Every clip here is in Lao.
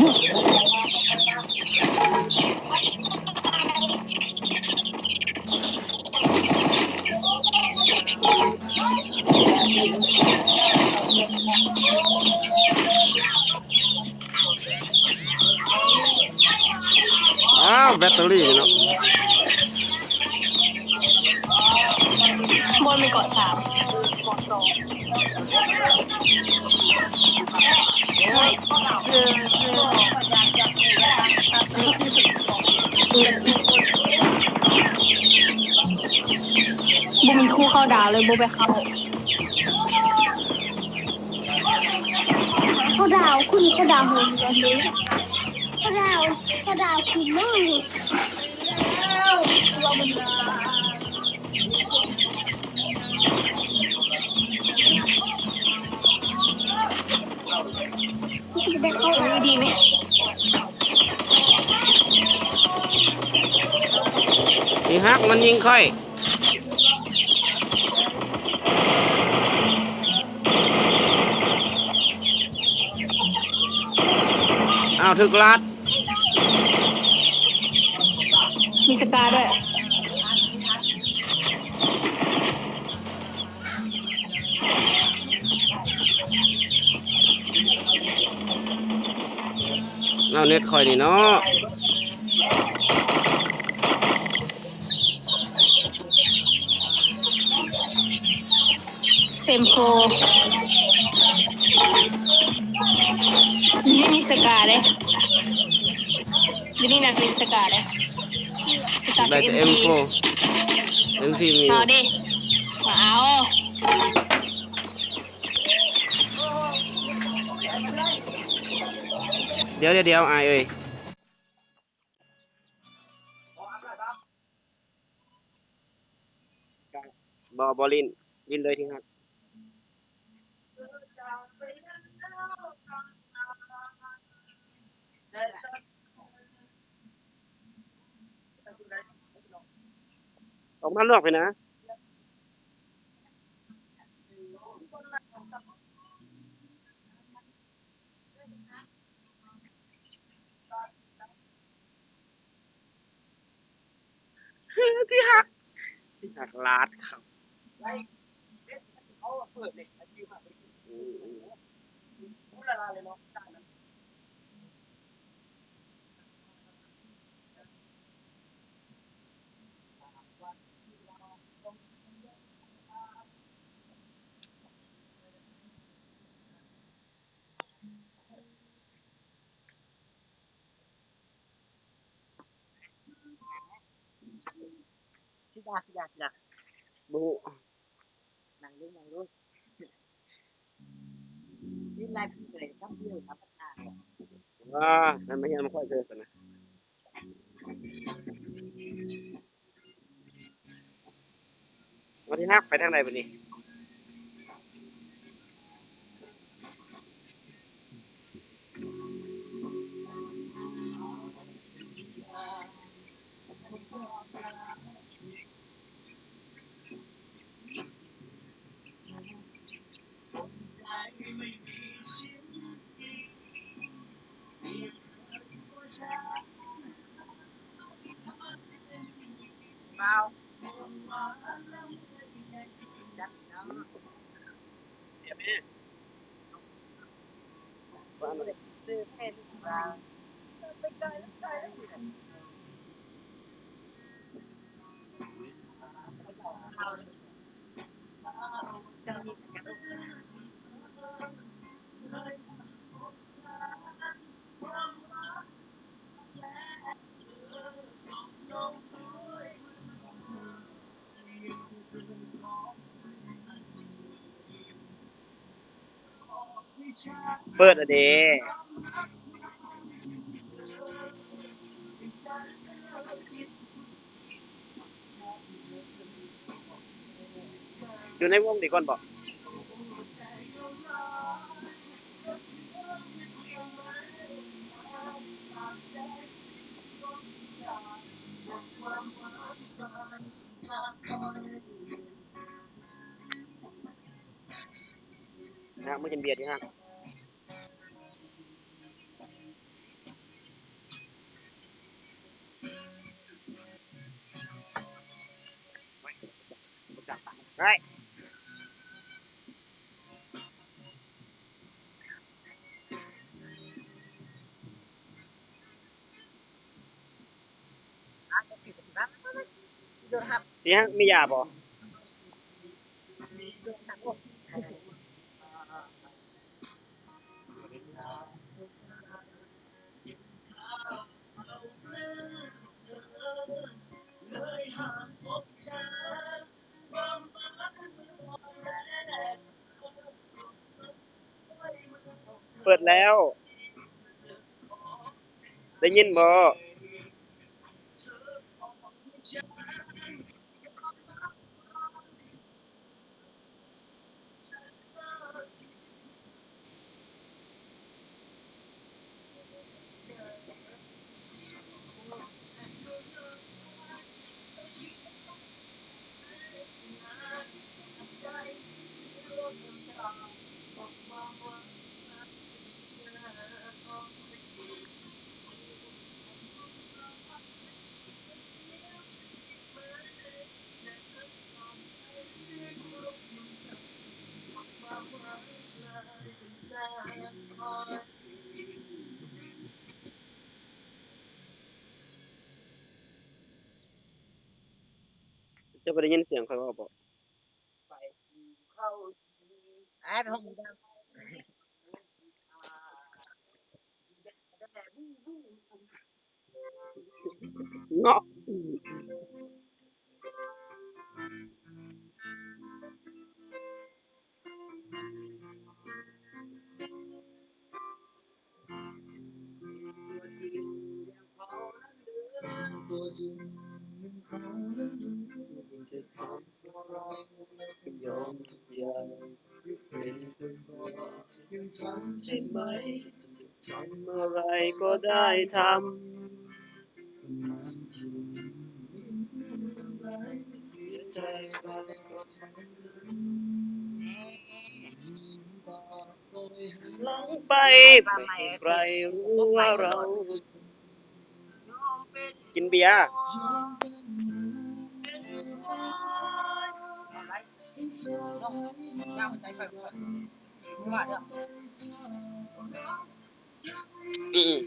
ອ້າວ ແບັດເຕີຣີນີ້ເນາະ ບົນມີເກາະສາມ ເກາະສອງ ບໍ່ມີຄູ່ເຂົ້າດາວເລີຍ ບໍ່ໄປເຂົ້າ. ເຂົ້າດາວ ຄືເຂົ້າດາວໂຮມກັນເດ້ ເຂົ້າດາວ ເຂົ້າດາວຄືເນາະ ຄືວ່າມັນ ອີຮັກມັນຍິງຂ້ອຍ ອ້າວ ຖືກລັດ ມີສະກາດ້ວຍ. ເອົາເນັດຂ້ອຍນີ້ເນາະ ເອັມໂຟ ຢູ່ນີ້ມີສະກາເດ້ ຢູ່ນີ້ນະມີສະກາເດ້ ສະກາ ໄດ້ແຕ່ ເອັມໂຟ ເອັມໂຟ ເອັມໂຟ ມີ ເອົາເດ້ ມາເອົາ. ດຽວໆ ດຽວ ອ້າຍເອີຍ ບໍ່ ບໍ່ຫຼິ້ນ ຫຼິ້ນເລີຍທີ່ຮັກ ອອກມານອກພີ້ນະ. ທີ່ຮັກ ທີ່ຮັກລາດເຂົາ ອືມ. ຊິດາ ຊິດາ ຊິດາ ບໍ່ຮູ້ ນັ່ງລົງ ນັ່ງລົງ ຫຼິ້ນຫຼາຍປີເລີຍ ຄັ້ງດຽວນຳປະທານ ວ້າ ໃຫ້ມາຮຽນນຳຂ້ອຍເທີຊັ້ນນະ. ວັນທີຫ້າໄປທາງໃດບັດນີ້? ເປີດແລ້ວເດ້. ຢູ່ໃນວົງນີ້ກ່ອນບໍ? ນະ ມາກິນເບຍຢູ່ຫັ້ນ. ທີ່ຮັກມີຢາບໍ່? ເປີດແລ້ວ ໄດ້ຍິນບໍ່? ເຈົ້າບໍ່ໄດ້ຍິນສຽງຂ້ອຍເວົ້າບໍ? ໄປກິນເຂົ້າ ໄປຫ້ອງ ເນາະ. ອືມ ອືມ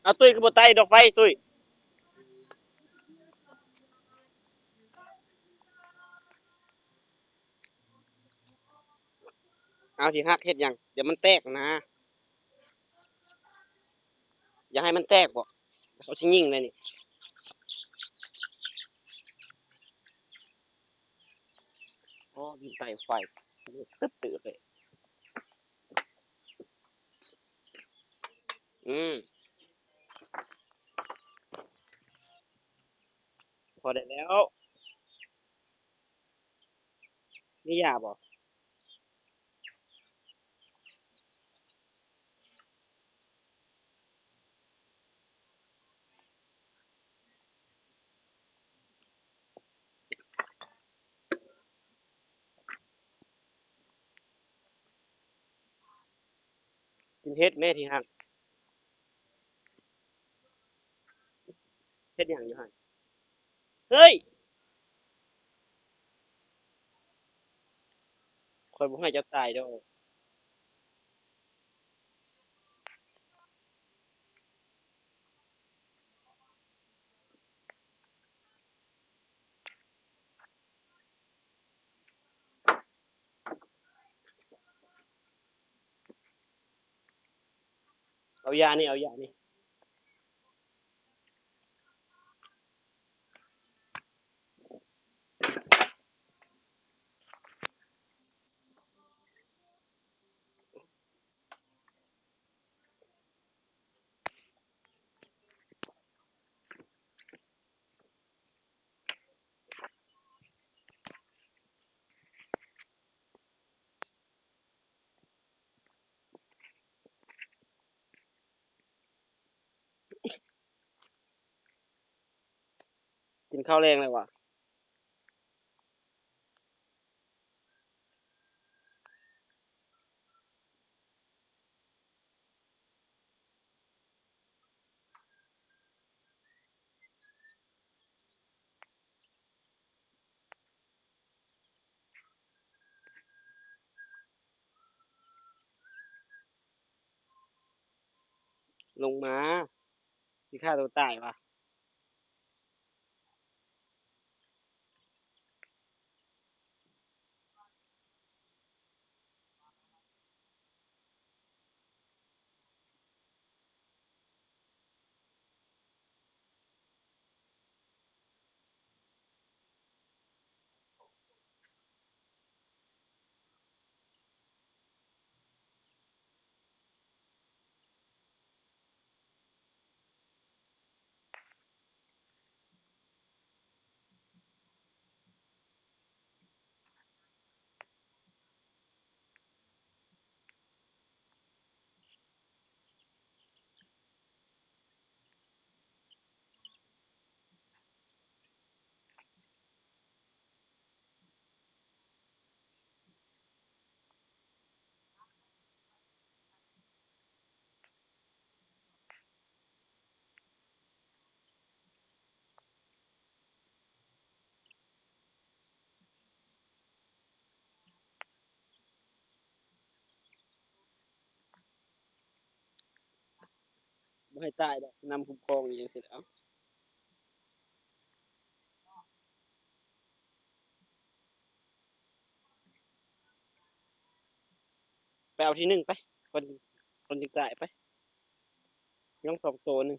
ເອົາ ຕຸ້ຍ ຄືບໍ່ໄຕ່ດອກໄຟ ຕຸ້ຍ? ເອົາ ທີ່ຮັກເຮັດຫຍັງ? ດຽວມັນແຕກນະ ຢ່າໃຫ້ມັນແຕກບໍ? ເຂົາຊິຍິງແລ້ວນີ້. ໂອ້ ຢູ່ໃຕ້ໄຟ ຕຶບໆ ເລີຍ. ອືມ ພໍໄດ້ແລ້ວ. ມີຢາບໍ່? ກິນເຫັດແມ້ທີ່ຮັກ. ເຮັດຫຍັງຢູ່ຫັ້ນ? ເຮີ້ຍ! ຂ້ອຍບໍ່ໃຫ້ເຈົ້າຕາຍດອກ. ເອົາຢານີ້ ເອົາຢານີ້. ກິນເຂົ້າແລງແລ້ວຫວາ? ລົງມາ ຊິຂ້າໂຕຕາຍຫວາ? ບໍ່ໃຫ້ຕາຍດອກ ສະໜຳຄຸ້ມຄອງອີ່ຫຍັງຊີ້ແຫຼະ. ໄປເອົາທີໜຶ່ງໄປ ກ່ອນ ກ່ອນຈຶ່ງຕາຍໄປ ຍັງສອງໂຕໜຶ່ງ.